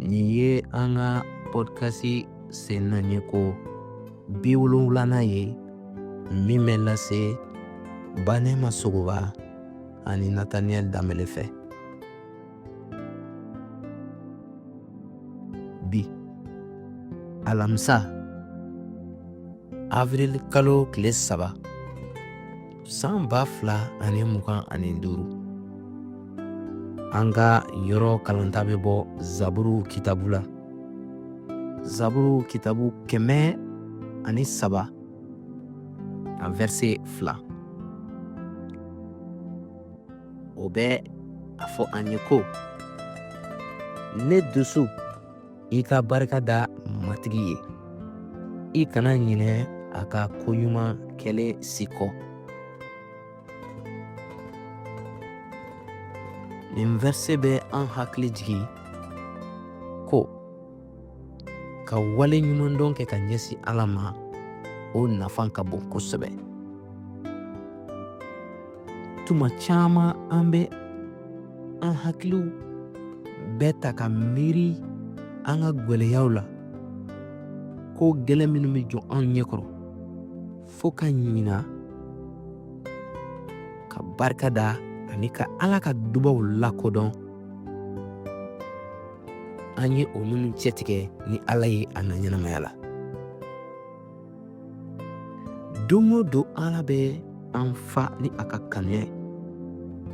Nin ye an ka pɔdikasi sennaɲɛko 70nan ye min bɛ lase Banɛma Sogoba ani Nataniyɛli Danbɛlɛ fɛ. Bi alamisa avril kalo tile 3 san 2025, an ka yɔrɔ kalanta bɛ bɔ Zaburu kitabu la, Zaburu kitabu 103 a verset 2. O bɛ a fɔ an ye ko: ne dusu, i ka barika da Matigi ye, i kana ɲinɛ a ka ko ɲuman kɛlen si kɔ. Nin verset bɛ an hakili jigin ko ka wale ɲumandɔn kɛ ka ɲɛsin Ala ma, o nafa ka bon kosɛbɛ. Tuma caman an bɛ an hakiliw bɛɛ ta ka miiri an ka gwɛlɛyaw la, ko gɛlɛn minnu bɛ jɔ an ɲɛkɔrɔ, fo ka ɲina ka barika da ani ka Ala ka dubaw lakodɔn an ye o minnu cɛtigɛ ni Ala ye an ka ɲɛnamaya la. Don o don Ala bɛ an fa ni a ka kanuya ye,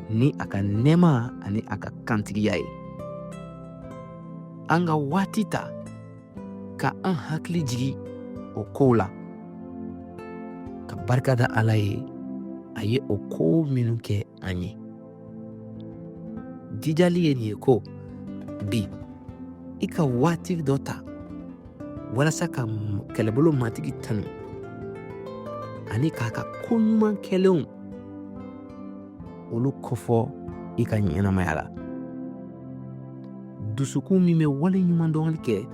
ni a ka nɛɛma ani a ka kantigiya ye. An ka waati ta ka an hakili jigi o kow la, ka barika da Ala ye a ye o ko minnu kɛ an ye. Jijali ye nin ye ko bi i ka waati dɔ ta walasa ka kɛlɛbolo Matigi tanu ani k'a ka ko ɲuman kɛlenw olu kofɔ i ka ɲɛnamaya la. Dusukun min bɛ wale ɲumandɔnli kɛ,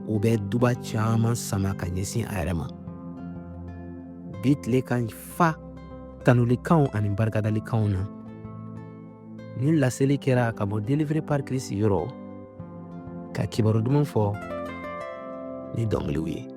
o bɛ duba caman sama ka ɲɛsin a yɛrɛ ma. Bi tile ka fa tanulikanw ani barikadalikanw na. Nin laseli kɛra ka bɔ Délivré par Christ yɔrɔ, ka kibaru duman fɔ ni dɔnkiliw ye.